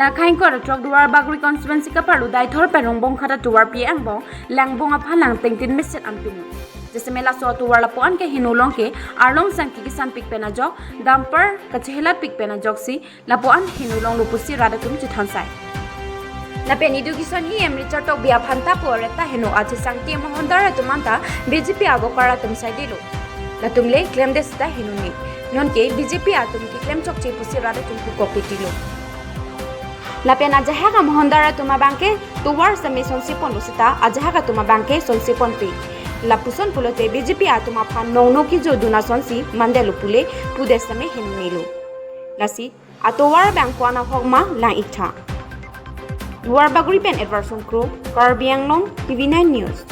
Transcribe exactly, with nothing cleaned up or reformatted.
Lakha ingkoi ra throk Duarbagori constituency kaparlu Deithor pen Rongbonghat atovarpi angbong langbong aphan lang tengtin mesen an pinu. Jasemet laso atovar lapu-an ke heno along ke arlong sangki kesan pik pen ajok, dumper kachehelat pik pen ajoksi lapu-an heno longlo pusi rat atum chethansai. Lapen EDUcation EM Richard Tokbi aphan ta pu areta heno achesangti amohondar atum anta BJP a-worker atum saidelo. Latum le klemde seta heno ne. Nonke BJP atum keklem chokche pusi rat atum pukok pitilo. Lapen ajahak amohondar atum abangke tovar seme sonsi ponlo seta ajahak atum abangke sonsi ponpe. Lapuson pulote BJP atum aphan nongno kejodun asonsi mandelo pule pudet seme heno nelo. Lasi atovar abang ko-an ahok ma lang-iktha. Duarbagori pen Edward Songkro, Karbi Anglong, TV nine News.